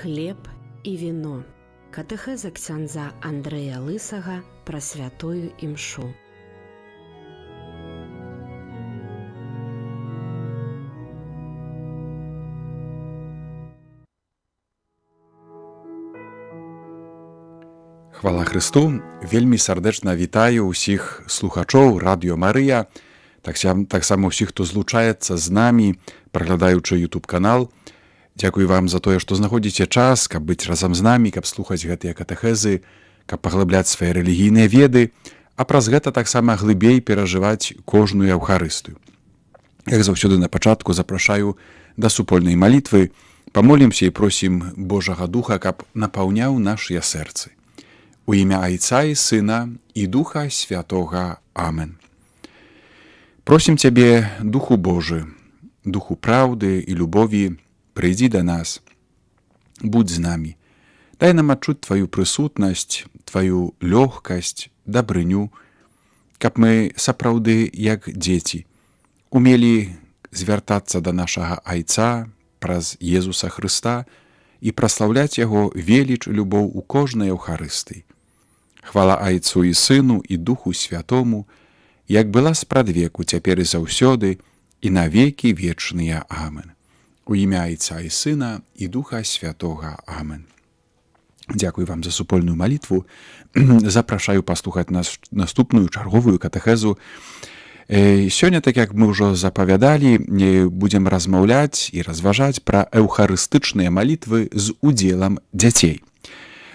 Хлеб і віно. Катэхеза ксяндза Андрэя Лысага пра святую імшу. Хвала Хрысту, вельмі сардэчна вітаю ўсіх слухачоў Радыё Марыя, таксама ўсіх, хто злучаецца з намі, праглядаючы YouTube канал. Дзякую вам за тое, што знаходзіце час, каб быць разам з намі, каб слухаць гэтыя катэхезы, каб паглыбляць свае рэлігійныя веды, а праз гэта таксама глыбей перажываць кожную Еўхарыстыю. Як заўсёды, на пачатку запрашаю да супольнай малітвы, памолімся і просім Божага Духа, каб напаўняў нашыя сэрцы. У імя Айца і Сына і Духа Святога. Амен. Просім Цябе, Духу Божы, Духу праўды і любові, прыйдзі да нас, будзь з намі. Дай нам адчуць Тваю прысутнасць, Тваю лёгкасць, дабрыню, каб мы сапраўды, як дзеці, умелі звяртацца да нашага Айца праз Езуса Хрыста і праслаўляць Яго веліч, любоў у кожнай Еўхарыстыі. Хвала Айцу і Сыну і Духу Святому, як была спрадвеку, цяпер і заўсёды, і навекі вечныя. Амен. У імя Айца і Сына і Духа Святога. Амен. Дзякую вам за супольную малітву. Запрашаю паслухаць нас наступную чарговую катэхезу. Сёння, так як мы ўжо запавядалі, будзем размаўляць і разважаць пра эўхарыстычныя малітвы з удзелам дзяцей.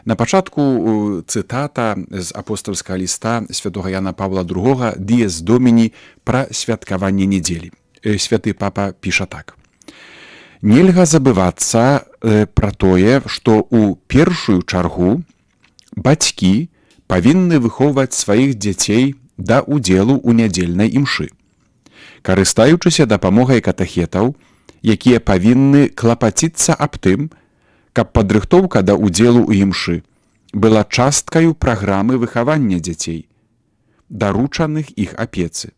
На пачатку цытата з апостальскага ліста святого Яна Павла II Dies Domini пра святкаванне нядзелі. Святы папа піша так: «Нельга забывацца пра тое, што ў першую чаргу бацькі павінны выхоўваць сваіх дзяцей да ўдзелу ў нядзельнай імшы, карыстаючыся дапамогай катахетаў, якія павінны клапаціцца аб тым, каб падрыхтоўка да ўдзелу ў імшы была часткаю праграмы выхавання дзяцей, даручаных іх апецы.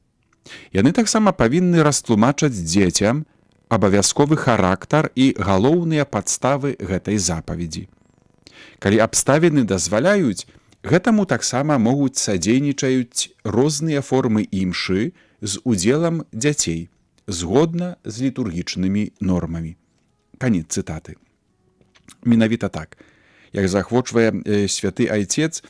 Яны таксама павінны растлумачаць дзецям абавязковы характар і галоўныя падставы гэтай запаведзі. Калі абставіны дазваляюць, гэтаму таксама могуць садзейнічаюць розныя формы імшы з удзелам дзяцей, згодна з літургічнымі нормамі». Канец цытаты. Менавіта так. Як заахвочвае святы айцец,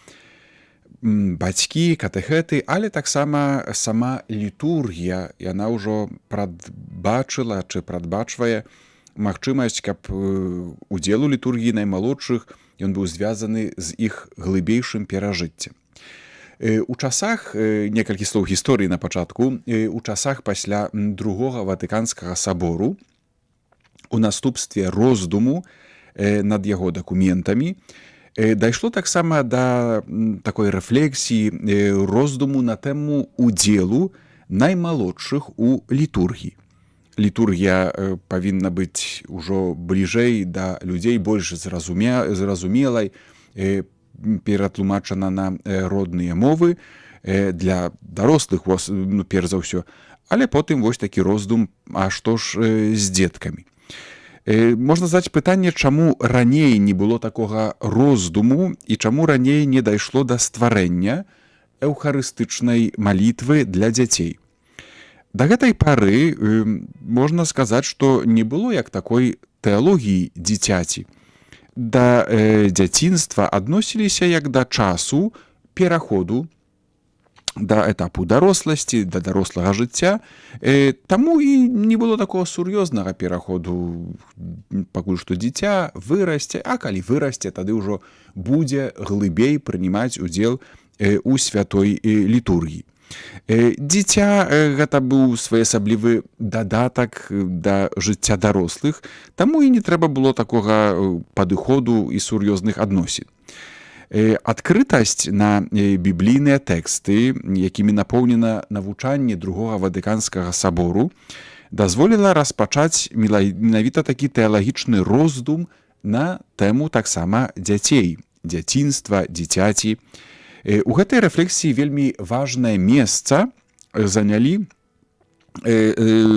бацькі, катэхеты, але таксама сама літургія, яна ўжо прадбачыла чы прадбачвае магчымасць, каб удзел у літургіі наймалодшых, ён быў звязаны з іх глыбейшым перажыццем. У часах, некалькі слоў гісторыі на пачатку, у часах пасля Другога Ватыканскага сабору, у наступстве роздуму над яго дакументамі, дайшло таксама да такой рэфлексіі, роздуму на тэму удзелу наймалодшых у літургіі. Літургія павінна быць ужо бліжэй да людзей, больш зразумелай, ператлумачана на родныя мовы для дарослых, ну, перш за ўсё, але потым вось такі роздум: а што ж з дзеткамі? Можна задаць пытанне, чаму раней не было такога роздуму і чаму раней не дайшло да стварэння эўхарыстычнай малітвы для дзяцей. Да гэтай пары можна сказаць, што не было як такой тэалогіі дзіцяці. Да дзяцінства адносіліся як да часу пераходу да этапу даросласці, да дарослага жыцця. Таму і не было такого сур'ёзнага пераходу. Пакуль што дзіця, вырасце, а калі вырасце, тады ўжо будзе глыбей прынімаць удзел у святой літургіі. Дзіця гэта быў своеасаблівы дадатак да жыцця дарослых, таму і не трэба было такога падыходу і сур'ёзных адносін. Адкрытасць на біблійныя тэксты, якімі напоўнена навучанне Другога Ватыканскага сабору, дазволіла распачаць менавіта такі тэалагічны роздум на тэму таксама дзяцей, дзяцінства, дзіцяці. У гэтай рэфлексіі вельмі важнае месца занялі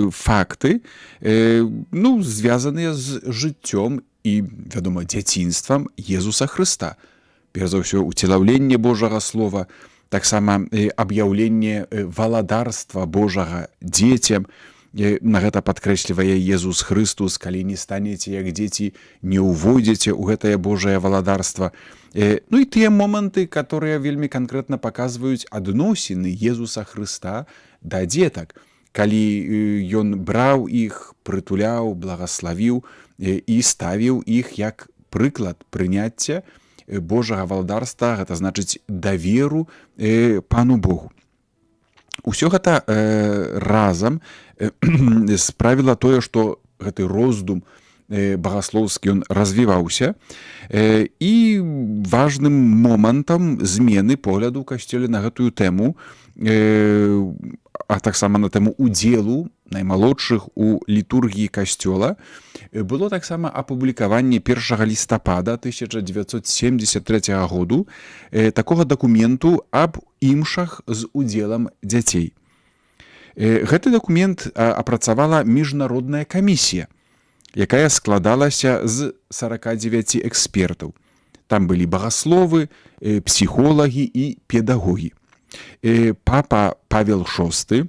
факты, ну, звязаныя з жыццём і, вядома, дзяцінствам Езуса Хрыста. Перш за ўсё, уцелаўленне Божага Слова, таксама аб'яўленне валадарства Божага дзецям. На гэта падкрэслівае Езус Хрыстус: «Калі не станеце як дзеці, не ўвойдзеце ў гэтае Божае валадарства». Ну і тыя моманты, которые вельмі канкрэтна паказваюць адносіны Езуса Хрыста да дзетак, калі ён браў іх, прытуляў, благаславіў і ставіў іх як прыклад прыняцця Божага валадарства, гэта значыць, даверу Пану Богу. Усё гэта разам справіла тое, што гэты роздум багаслоўскі, ён развіваўся, і важным момантам змены погляду ў касцёле на гэтую тэму, а таксама на тэму удзелу наймалодшых у літургіі касцёла, было таксама апублікаванне 1 лістапада 1973 году такога дакументу аб імшах з удзелам дзяцей. Гэты дакумент апрацавала міжнародная камісія, якая складалася з 49 экспертаў. Там былі багасловы, псіхолагі і педагогі. Папа Павел VI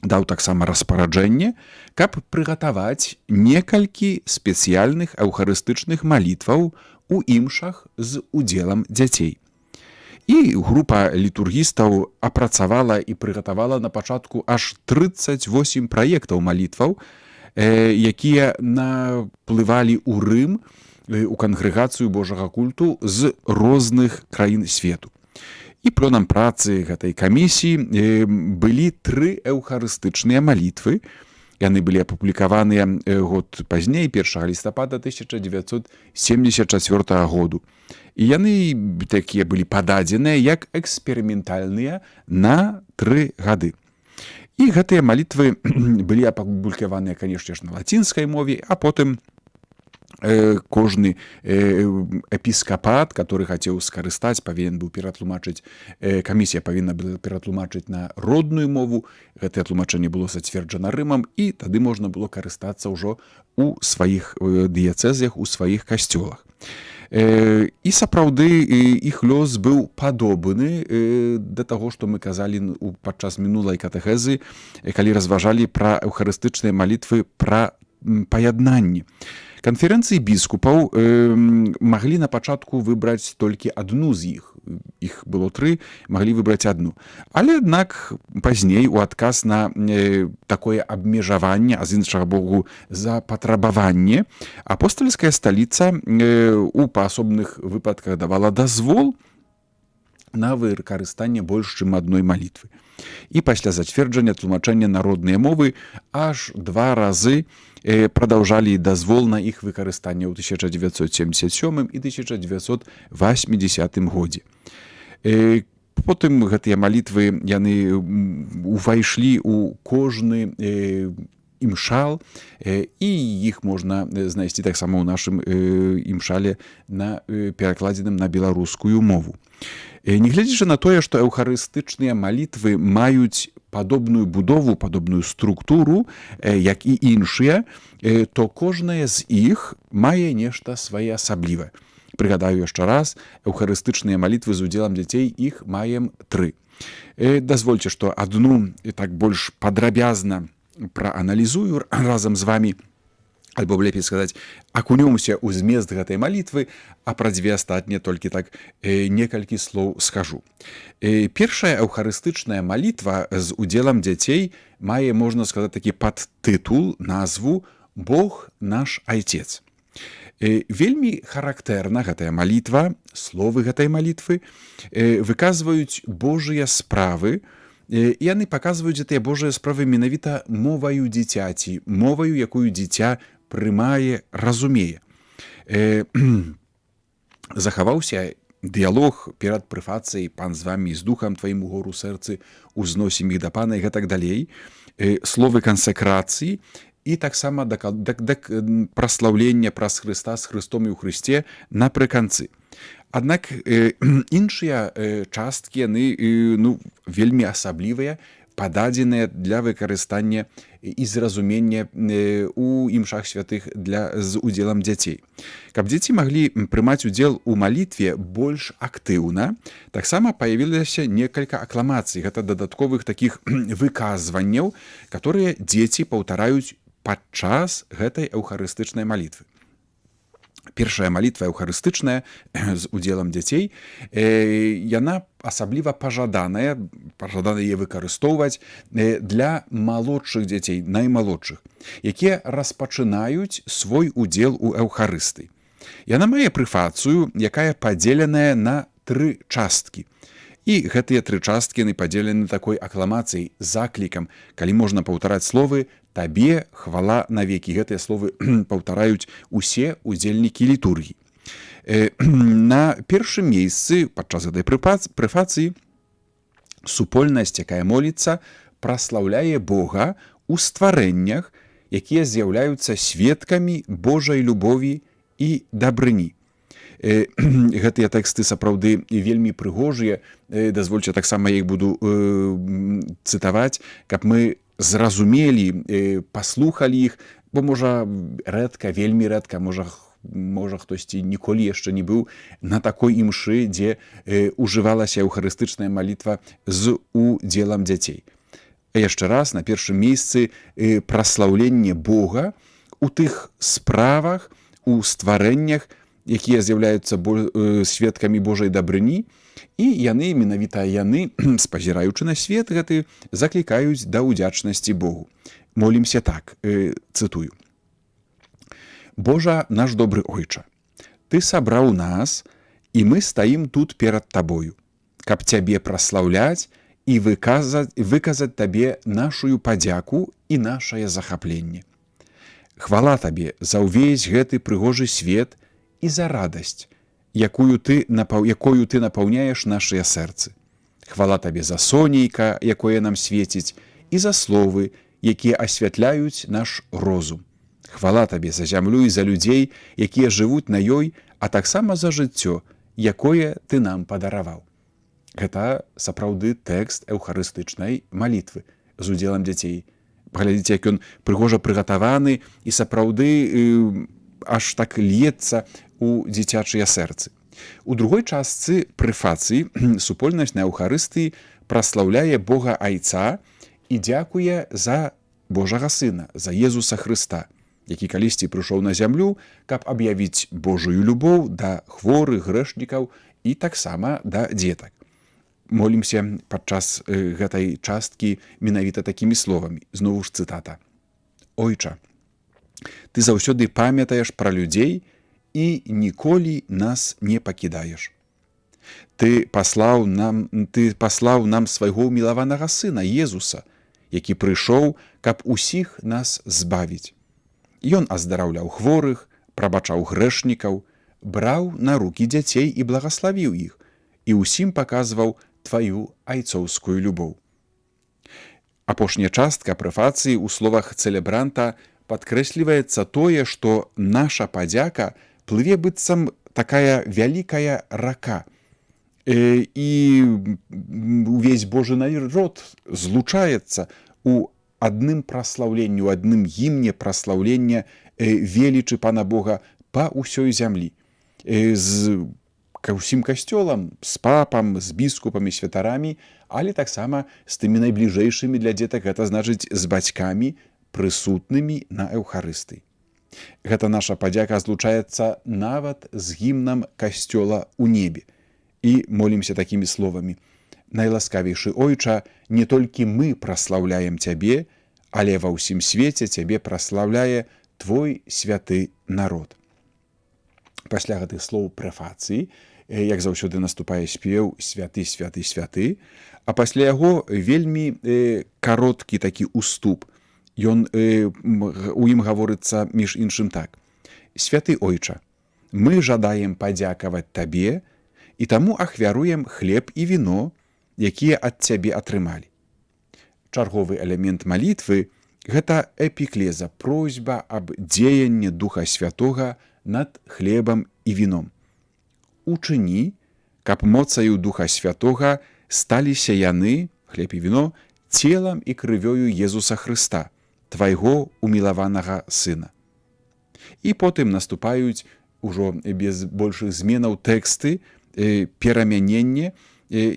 даў таксама распараджэнне, каб прыгатаваць некалькі спецыяльных эўхарыстычных малітваў у імшах з удзелам дзяцей. І група літургістаў апрацавала і прыгатавала на пачатку аж 38 праектаў малітваў, якія наплывалі ў Рым, у Кангрэгацыю Божага культу з розных краін свету. І плёнам працы гэтай камісіі былі тры эўхарыстычныя малітвы. Яны былі апублікаваныя год пазней, 1 лістапада 1974 году. І яны такія былі пададзеныя як эксперыментальныя на 3 гады. І гэтыя малітвы былі апублікаваныя, канешне ж, на лацінскай мове, а потым кожны эпіскапат, который хацеў скарыстаць, павінен быў ператлумачыць, камісія павінна была ператлумачыць на родную мову. Гэтае тлумачэнне было зацверджана Рымам, і тады можна было карыстацца ўжо у сваіх дыяцэзіях, у сваіх касцёлах. І сапраўды, іх лёс быў падобны да таго, што мы казалі падчас мінулай катэхезы, калі разважалі пра эўхарыстычныя малітвы пра паяднанні. Канферэнцыі біскупаў маглі на пачатку выбраць толькі адну з іх. Іх было тры, маглі выбраць адну. Але аднак пазней у адказ на такое абмежаванне, а з іншага боку запатрабаванне, Апостальская сталіца у паасобных выпадках давала дазвол на выкарыстанне больш чым адной малітвы. І пасля зацверджання тлумачэння на родныя мовы аж два разы прадаўжалі дазвол на іх выкарыстанне, ў 1977 і 1980 годзе. Потым гэтыя малітвы, яны увайшлі ў кожны імшал, і іх можна знайсці таксама ў нашым імшале на перакладзеным на беларускую мову. Нягледзячы на тое, што эўхарыстычныя малітвы маюць падобную будову, падобную структуру, як і іншыя, то кожная з іх мае нешта своеасаблівае. Прыгадаю яшчэ раз, эўхарыстычныя малітвы з удзелам дзяцей, іх маем тры. Дазвольце, што адну і так больш падрабязна прааналізую разам з вами, альбо лепей сказаць, акунёмся ў змест гэтай малітвы, а пра дзве астатнія толькі так некалькі слоў скажу. Першая эўхарыстычная малітва з удзелам дзяцей мае, можна сказаць, такі падтытул, назву «Бог наш Айцец». Вельмі характэрна гэтая малітва, словы гэтай малітвы выказваюць Божыя справы, і яны паказваюць гэтыя Божыя справы менавіта моваю дзіцяці, моваю, якую дзіця прымае, разумее. Захаваўся дыялог перад прэфацыяй: «Пан з вамі, з духам тваім, угору сэрцы, узносім іх да Пана» і гэтак далей. Словы кансекрацыі і таксама праслаўлення праз Хрыста, з Хрыстом і ў Хрысце напрыканцы. Аднак іншыя часткі, яны ну, вельмі асаблівыя. пададзеныя для выкарыстання і зразумення у імшах святых для з удзелам дзяцей. Каб дзеці маглі прымаць удзел у малітве больш актыўна, таксама паявілася некалька акламацый, гэта дадатковых такіх выказванняў, которые дзеці паўтараюць падчас гэтай эўхарыстычнай малітвы. Першая малітва эўхарыстычная з удзелам дзяцей, яна асабліва пажаданая, пажадана яе выкарыстоўваць для малодшых дзяцей, наймалодшых, якія распачынаюць свой удзел у эўхарысты. Яна мае прэфацыю, якая падзеленая на тры часткі. І гэтыя тры часткі яны падзелены такой акламацыяй, заклікам, калі можна паўтараць словы: «Табе хвала навекі». Гэтыя словы паўтараюць усе удзельнікі літургіі. На першым месцы падчас гэтай прэфацыі супольнасць, якая моліцца, праслаўляе Бога ў стварэннях, якія з'яўляюцца сведкамі Божай любові і дабрыні. Гэтыя тэксты сапраўды вельмі прыгожыя. Дазвольце, таксама я іх буду цытаваць, каб мы зразумелі, паслухалі іх, бо можа рэдка, вельмі рэдка, можа, хтосьці ніколі яшчэ не быў на такой імшы, дзе ужывалася эўхарыстычная малітва з удзелам дзяцей. Яшчэ раз, на першым месцы праслаўленне Бога у тых справах, у стварэннях, якія з'яўляюцца сведкамі Божай дабрыні, і яны, менавіта яны, спазіраючы на свет гэты, заклікаюць да ўдзячнасці Богу. Молімся так, цытую: «Божа, наш добры Ойча, ты сабраў нас, і мы стаім тут перад табою, каб цябе праслаўляць і выказаць табе нашую падзяку і нашае захапленне. Хвала табе за ўвесь гэты прыгожы свет і за радасць, якою ты напаўняеш нашыя сэрцы. Хвала табе за сонейка, якое нам свеціць, і за словы, якія асвятляюць наш розум. Хвала табе за зямлю і за людзей, якія жывуць на ёй, а таксама за жыццё, якое ты нам падараваў». Гэта сапраўды тэкст эўхарыстычнай малітвы з удзелам дзяцей. Паглядзіце, як ён прыгожа прыгатаваны і сапраўды аж так льецца у дзіцячыя сэрцы. У другой частцы прэфацыі супольнасць на эўхарыстыі праслаўляе Бога Айца і дзякуе за Божага Сына, за Езуса Хрыста, які калісьці прыйшоў на зямлю, каб аб'явіць Божую любоў да хворых, грэшнікаў і таксама да дзетак. Молімся падчас гэтай часткі менавіта такімі словамі. Зноўу ж цытата. «Ойча, ты заўсёды памятаеш пра людзей і ніколі нас не пакідаеш. Ты паслаў нам свайго умілаванага Сына Езуса, які прыйшоў, каб усіх нас збавіць. Ён аздараўляў хворых, прабачаў грэшнікаў, браў на рукі дзяцей і благаславіў іх, і ўсім паказваў тваю айцоўскую любоў». Апошняя частка прэфацыі: ў словах цэлебранта падкрэсліваецца тое, што наша падзяка плыве, быццам такая вялікая рака. І увесь Божы народ злучаецца у адным праслаўленні, у адным гімне праслаўлення велічы Пана Бога па ўсёй зямлі. З ўсім касцёлам, з папам, з біскупамі, святарамі, але таксама з тымі найбліжэйшымі для дзетак, гэта значыць з бацькамі, прысутнымі на эўхарысты. Гэта наша падзяка злучаецца нават з гімнам касцёла ў небе. І молімся такімі словамі: «Найласкавейшы Ойча, не толькі мы праслаўляем цябе, але ва ўсім свеце цябе праслаўляе твой святы народ». Пасля гэтых слоў прэфацыі, як заўсёды, наступае спеў «Святы, святы, святы», а пасля яго вельмі кароткі такі уступ. У ім гаворыцца між іншым так: «Святы Ойча, мы жадаем падзякаваць табе і таму ахвяруем хлеб і віно, якія ад цябе атрымалі». Чарговы элемент малітвы — гэта эпіклеза, просьба аб дзеянні Духа Святога над хлебам і віном. «Учыні, каб моцаю Духа Святога сталіся яны, хлеб і віно, целам і крывёю Езуса Хрыста, Твайго умілаванага Сына. І потым наступаюць ужо без большых зменаў тэксты перамянення,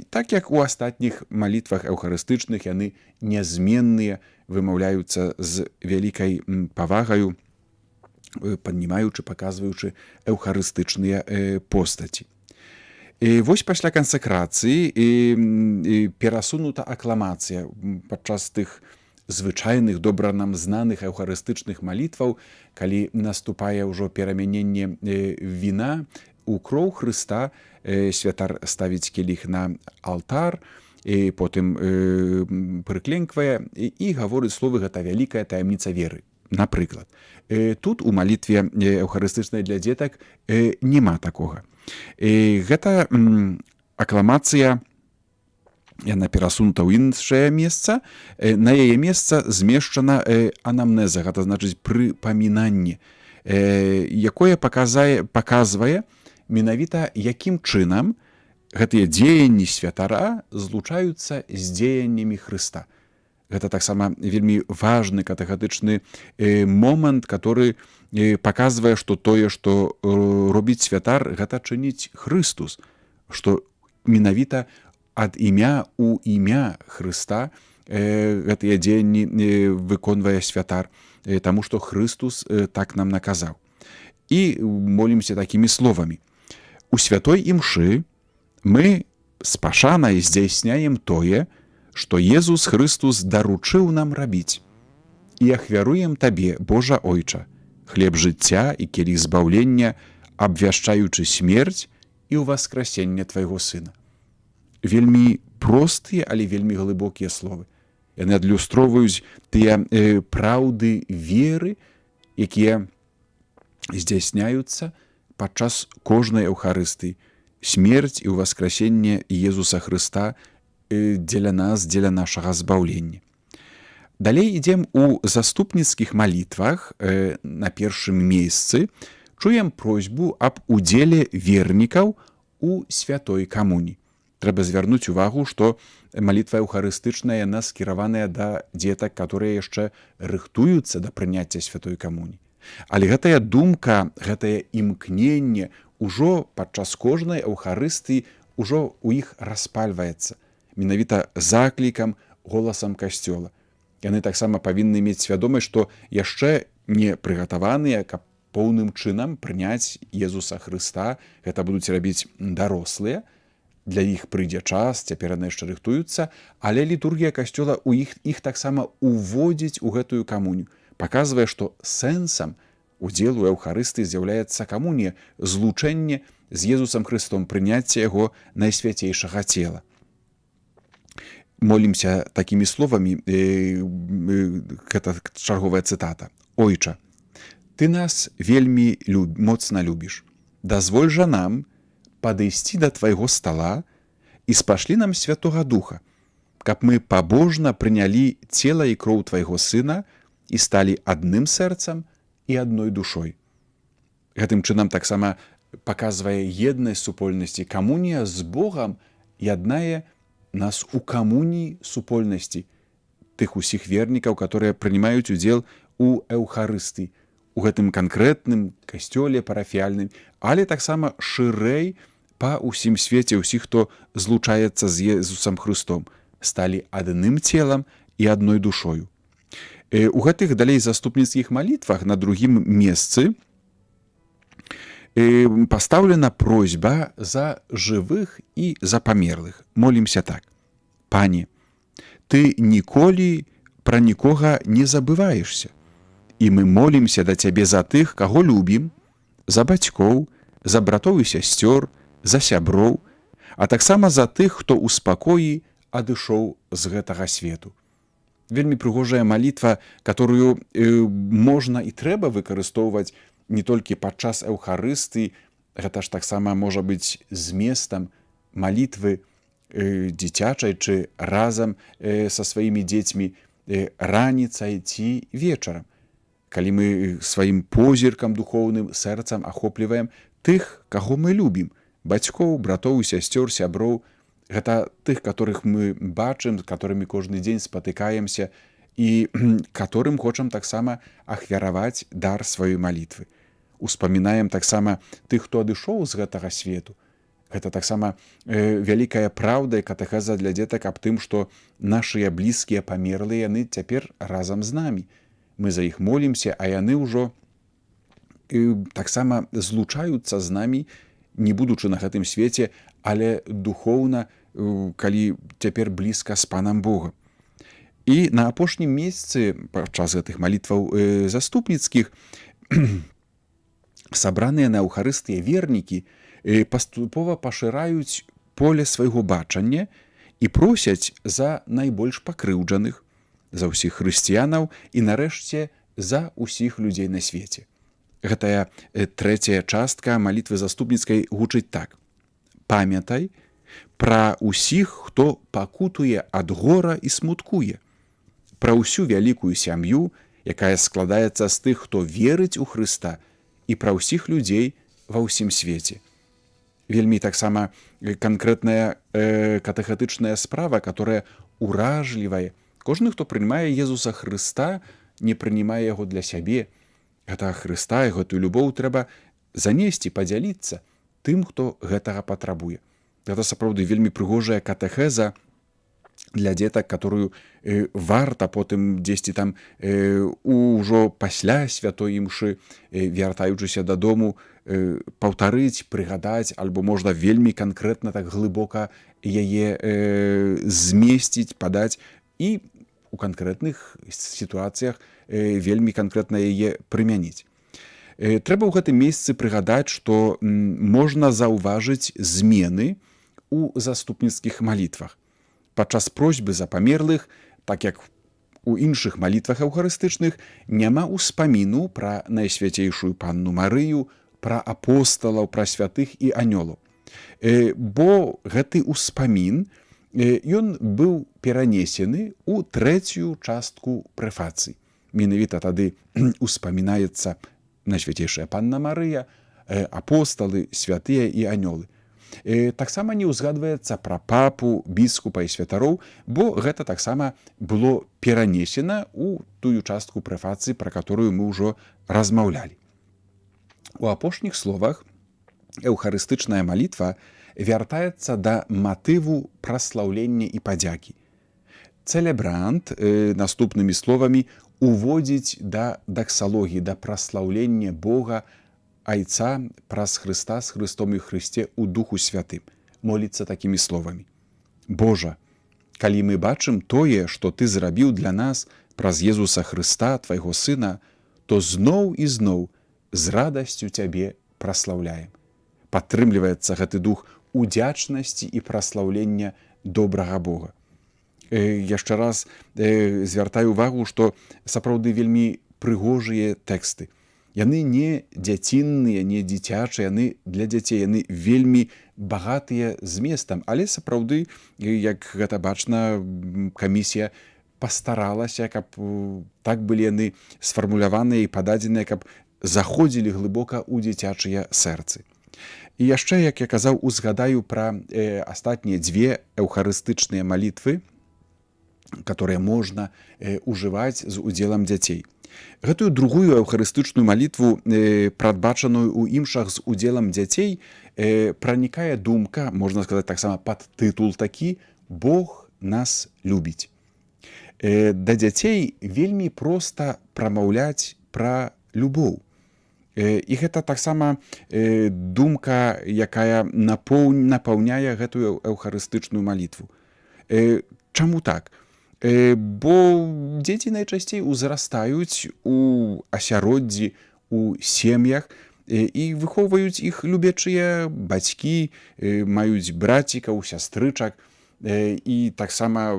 так як у астатніх малітвах эўхарыстычных яны нязменныя, вымаўляюцца з вялікай павагаю, паднімаючы, паказваючы эўхарыстычныя постаці. І вось пасля кансекрацыі перасунута акламацыя падчас тых звычайных, добра нам знаных эўхарыстычных малітваў, калі наступае ўжо перамяненне віна у кроў Хрыста, святар ставіць келіх на алтар, і потым прыкленквае і гаворыць словы: «Гэта вялікая таямніца веры», напрыклад. Тут у малітве эўхарыстычнай для дзетак няма такога. Гэта акламацыя, яна перасунута ў іншае месца, на яе месца змешчана анамнеза, гэта значыць прыпамінанне, якое паказвае менавіта, якім чынам гэтыя дзеянні святара злучаюцца з дзеяннямі Хрыста. Гэта таксама вельмі важны катэгатычны момант, который паказвае, што тое, што робіць святар, гэта чыніць Хрыстус, што менавіта ад імя у імя Хрыста гэтыя дзеянні выконвае святар, таму што Хрыстус так нам наказаў. І молімся такімі словамі: У святой імшы мы з пашанай здзяйсняем тое, што Езус Хрыстус даручыў нам рабіць. І ахвяруем Табе, Божа Ойча, хлеб жыцця і келіх збаўлення, абвяшчаючы смерць і ўваскрасенне Твайго Сына. Вельмі простыя, але вельмі глыбокія словы. Яны адлюстроўваюць тыя праўды веры, якія здзяйсняюцца падчас кожнай Эўхарыстыі. Смерць і ўваскрасенне Езуса Хрыста дзеля нас, дзеля нашага збаўлення. Далей ідзем у заступніцкіх малітвах, на першым месцы чуем просьбу аб удзеле вернікаў у святой камуні. Трэба звярнуць увагу, што малітва эўхарыстычная, яна скіраваная да дзетак, которые яшчэ рыхтуюцца да прыняцця святой камуні. Але гэтая думка, гэтае імкненне ўжо падчас кожнай эўхарыстыі ўжо ў іх распальваецца менавіта заклікам, голасам касцёла. Яны таксама павінны мець свядомасць, што яшчэ не прыгатаваныя, каб поўным чынам прыняць Езуса Хрыста, гэта будуць рабіць дарослыя, для іх прыйдзе час, цяпер яны яшчэ рыхтуюцца, але літургія касцёла у іх таксама уводзіць у гэтую камуню, паказвае, што сэнсам удзелу Эўхарысты з'яўляецца камунія, злучэнне з Езусам Хрыстом, прыняцце яго найсвяцейшага цела. Молімся такімі словамі, гэта чарговая цытата: «Ойча, ты нас вельмі моцна любіш. Дазволь жа нам падысці да твайго стала і спашлі нам Святога Духа, каб мы пабожна прынялі цела і кроў твайго Сына і сталі адным сэрцам і адной душой». Гэтым чынам таксама паказвае еднасць супольнасці. Камунія з Богам яднае нас у камуніі супольнасці тых усіх вернікаў, которые прынімаюць удзел у Эўхарысты, у гэтым канкрэтным касцёле парафіяльным, але таксама шырэй па ўсім свеце, ўсіх, хто злучаецца з Езусам Хрыстом, сталі адным целам і адной душою. У гэтых далей заступніцкіх малітвах на другім месцы пастаўлена просьба за жывых і за памерлых. Молімся так: Пане, ты ніколі пра нікога не забываешся. І мы молімся да цябе за тых, каго любім, за бацькоў, за братоў і сясцёр, за сяброў, а таксама за тых, хто ў спакоі адышоў з гэтага свету. Вельмі прыгожая малітва, которую можна і трэба выкарыстоўваць не толькі падчас Эўхарысты, гэта ж таксама можа быць зместам малітвы дзіцячай чы разам са сваімі дзецьмі раніцай ці вечарам. Калі мы сваім позіркам духоўным, сэрцам ахопліваем тых, каго мы любім, бацькоў, братоў, сясцёр, сяброў, Гэта тых, которых мы бачым, з которыми кожны дзень спатыкаемся і которым хочам таксама ахвяраваць дар сваёй малітвы. Успамінаем таксама тых, хто адышоў з гэтага свету. Гэта таксама вялікая праўда і катэхеза для дзетак аб тым, што нашыя блізкія памерлыя, яны цяпер разам з намі. Мы за іх молімся, а яны ўжо таксама злучаюцца з намі, не будучы на гэтым свеце, але духоўна, калі цяпер блізка з Панам Богам. І на апошнім месцы падчас гэтых малітваў заступніцкіх сабраныя на Эўхарыстыі вернікі паступова пашыраюць поле свайго бачання і просяць за найбольш пакрыўджаных, за ўсіх хрысціянаў і, нарэшце, за ўсіх людзей на свеце. Гэтая трэцяя частка малітвы заступніцкай гучыць так: Памятай пра ўсіх, хто пакутуе ад гора і смуткуе, пра ўсю вялікую сям'ю, якая складаецца з тых, хто верыць у Хрыста, і пра ўсіх людзей ва ўсім свеце. Вельмі таксама канкрэтная катэхетычная справа, которая уражлівая. Кожны, хто прымае Езуса Хрыста, не прынімае яго для сябе. Гэтага Хрыста і гэтую любоў трэба занесці, падзяліцца тым, хто гэтага патрабуе. Гэта сапраўды вельмі прыгожая катэхеза для дзетак, которую варта потым дзесьці там ужо пасля святой імшы, вяртаючыся дадому, паўтарыць, прыгадаць, альбо можна вельмі канкрэтна, так глыбока яе змесціць, падаць і у канкрэтных сітуацыях вельмі канкрэтна яе прымяніць. Трэба ў гэтым месцы прыгадаць, што можна заўважыць змены у заступніцкіх малітвах. Падчас просьбы за памерлых, так як у іншых малітвах эўхарыстычных, няма ўспаміну пра Найсвяцейшую Панну Марыю, пра апосталаў, пра святых і анёлаў. Бо гэты ўспамін, ён быў перанесены ў трэцюю частку прэфацыі. Менавіта тады успамінаецца Найсвяцейшая Панна Марыя, апосталы, святыя і анёлы. Таксама не ўзгадваецца пра папу, біскупа і святароў, бо гэта таксама было перанесена ў тую частку прэфацыі, пра которую мы ўжо размаўлялі. У апошніх словах эўхарыстычная малітва вяртаецца да матыву праслаўлення і падзякі. Цэлебрант наступнымі словамі уводзіць да даксалогіі, да праслаўлення Бога Айца праз Хрыста, з Хрыстом і Хрысце у Духу Святым. Моліцца такімі словамі: Божа, калі мы бачым тое, што Ты зрабіў для нас праз Езуса Хрыста, Твайго Сына, то зноў і зноў з радасцю Цябе праслаўляем. Падтрымліваецца гэты дух удзячнасці і праслаўлення добрага Бога. Яшчэ раз звяртаю увагу, што сапраўды вельмі прыгожыя тэксты. Яны не дзяцінныя, не дзіцячыя, яны для дзяцей, яны вельмі багатыя зместам, але сапраўды, як гэта бачна, камісія пастаралася, каб так былі яны сфармуляваныя і пададзеныя, каб заходзілі глыбока ў дзіцячыя сэрцы. І яшчэ, як я казаў, узгадаю пра астатнія дзве эўхарыстычныя малітвы, которые можна ужываць з удзелам дзяцей. Гэтую другую эўхарыстычную малітву, прадбачаную ў імшах з удзелам дзяцей, пранікае думка, можна сказаць, таксама падтытул такі: «Бог нас любіць». Да дзяцей вельмі проста прамаўляць пра любоў. І гэта таксама думка, якая напаўняе гэтую эўхарыстычную малітву. Чаму так? Бо дзеці найчасцей узрастаюць у асяроддзі, у сем'ях, і выхоўваюць іх любячыя бацькі, маюць брацікаў, сястрычак, і таксама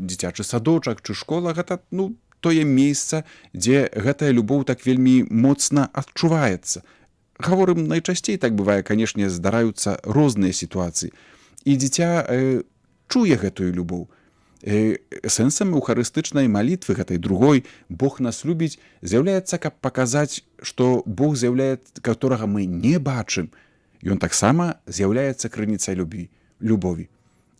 дзіцячы садочак чы школа — гэта, ну, тое месца, дзе гэтая любоў так вельмі моцна адчуваецца. Гаворым, найчасцей так бывае, канешне, здараюцца розныя сітуацыі. І дзіця чуе гэтую любоў. Сэнсам эўхарыстычнай малітвы гэтай другой, «Бог нас любіць», з'яўляецца, каб паказаць, што Бог з'яўляецца, которого мы не бачым, ён таксама з'яўляецца крыніцай любві, любові.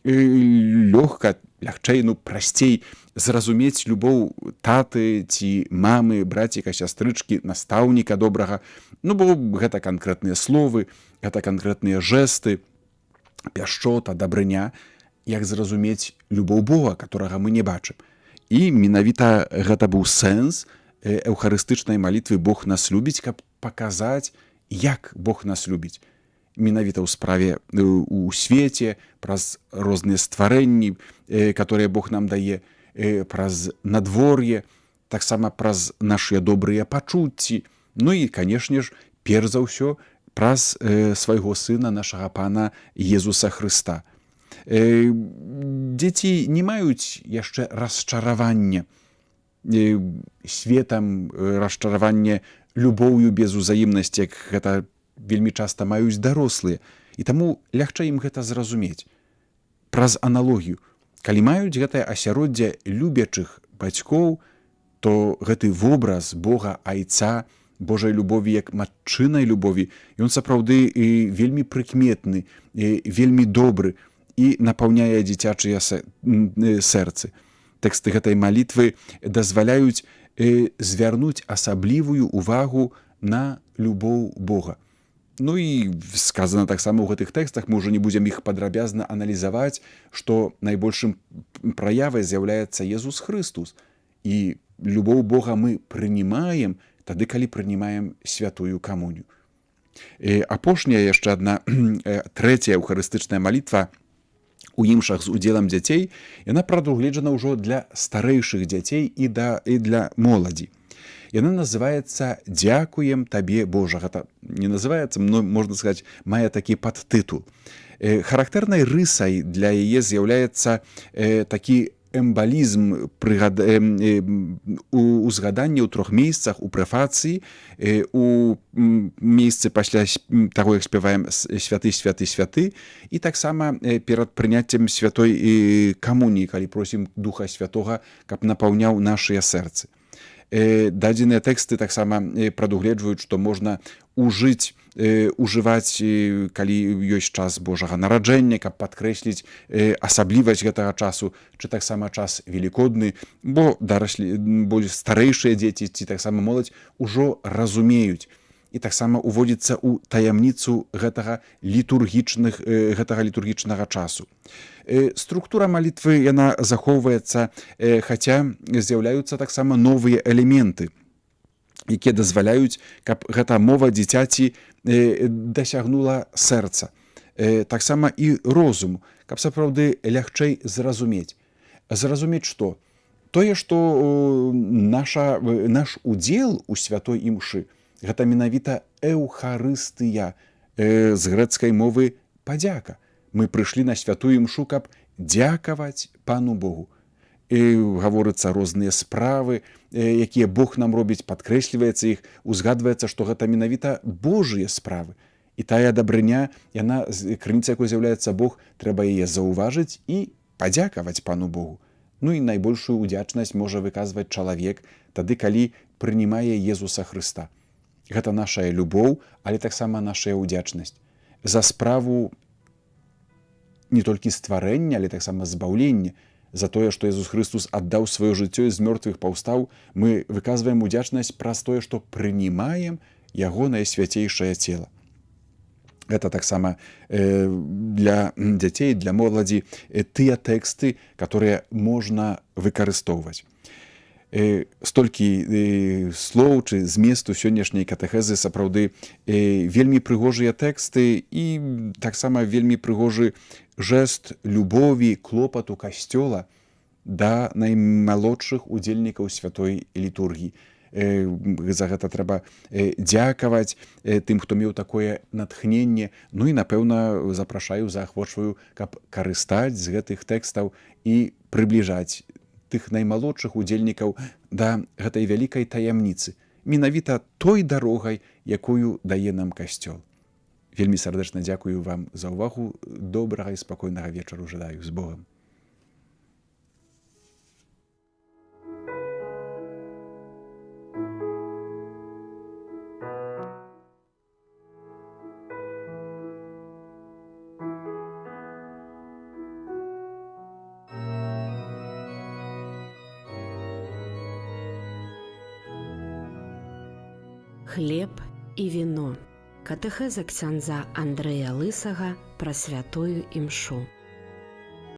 лёгка, лягчэй, ну, прасцей зразумець любоў таты ці мамы, браціка, сястрычкі, настаўніка добрага. Ну, бо гэта канкрэтныя словы, гэта канкрэтныя жэсты, пяшчота, дабрыня, як зразумець любоў Бога, которага мы не бачым. І менавіта гэта быў сэнс эўхарыстычнай малітвы «Бог нас любіць», каб паказаць, як Бог нас любіць. Менавіта ў справе у свеце, праз розныя стварэнні, которые Бог нам дае, праз надвор'е, таксама праз нашыя добрыя пачуцці, ну і, канешне ж, перш за ўсё, праз свайго сына, нашага Пана Езуса Хрыста. Дзеці не маюць яшчэ расчаравання светам, расчараванне любоўю без узаемнасці, як гэта вельмі часта маюць дарослыя. І таму лягчэй ім гэта зразумець праз аналогію. Калі маюць гэтае асяроддзе любячых бацькоў, то гэты вобраз Бога Айца, Божай любові як матчынай любові, ён сапраўды і вельмі прыкметны, і вельмі добры і напаўняе дзіцячыя сэрцы. Тэксты гэтай малітвы дазваляюць звярнуць асаблівую увагу на любоў Бога. Ну і сказана таксама ў гэтых тэкстах, мы ўжо не будзем іх падрабязна аналізаваць, што найбольшым праявай з'яўляецца Езус Хрыстус. І любоў Бога мы прынімаем тады, калі прынімаем святую камуню. Апошняя яшчэ адна, трэцяя эўхарыстычная малітва у імшах з удзелам дзяцей, яна прадугледжана ўжо для старэйшых дзяцей і для моладзі. Яна называецца «Дзякуем табе, Божа». Гэта не называецца, но, можна сказаць, мае такі падтытул. Характэрнай рысай для яе з'яўляецца такі эмбалізм узгаданне ў трох месцах у прэфацыі, у месцы пасля таго, як спяваем «Святы, святы, святы», і таксама перад прыняццем святой камуніі, калі просім Духа Святога, каб напаўняў нашыя сэрцы. Дадзеныя тэксты таксама прадугледжваюць, што можна ужываць, калі ёсць час Божага нараджэння, каб падкрэсліць асаблівасць гэтага часу, чы таксама час велікодны, бо дараслі, больш старэйшыя дзеці ці таксама моладзь ужо разумеюць і таксама уводзіцца ў таямніцу гэтага літургічнага часу. Структура малітвы, яна захоўваецца, хаця з'яўляюцца таксама новыя элементы, якія дазваляюць, каб гэта мова дзіцяці дасягнула сэрца, таксама і розуму, каб сапраўды лягчэй зразумець. Зразумець што? Тое, што наш удзел у святой імшы гэта менавіта эўхарыстыя, з грэцкай мовы падзяка. Мы прыйшлі на святую імшу, каб дзякаваць Пану Богу. І гаворыцца розныя справы, якія Бог нам робіць, падкрэсліваецца іх, узгадваецца, што гэта менавіта Божыя справы. І тая дабрыня, яна, крыніца якой з'яўляецца Бог, трэба яе заўважыць і падзякаваць Пану Богу. Ну і найбольшую удзячнасць можа выказваць чалавек тады, калі прынімае Езуса Хрыста. Гэта нашая любоў, але таксама нашая ўдзячнасць за справу не толькі стварэння, але таксама збаўлення, за тое, што Езус Хрыстус аддаў сваё жыццё і з мёртвых паўстаў, мы выказваем удзячнасць праз тое, што прынімаем яго найсвяцейшае цела. Гэта таксама для дзяцей, для моладзі тыя тэксты, которые можна выкарыстоўваць. Столькі слоў чы зместу сённяшняй катэхезы, сапраўды вельмі прыгожыя тэксты і таксама вельмі прыгожы жэст любові, клопату касцёла да наймалодшых удзельнікаў святой літургіі. За гэта трэба дзякаваць тым, хто меў такое натхненне. Ну і, напэўна, запрашаю, заахвочваю, каб карыстаць з гэтых тэкстаў і прыбліжаць тых наймалодшых удзельнікаў да гэтай вялікай таямніцы, менавіта той дарогай, якую дае нам касцёл. Вельмі сардэчна дзякую вам за ўвагу, добрага і спакойнага вечару жадаю, з Богам. Хлеб і віно. Катэхеза ксяндза Андрэя Лысага пра святую імшу.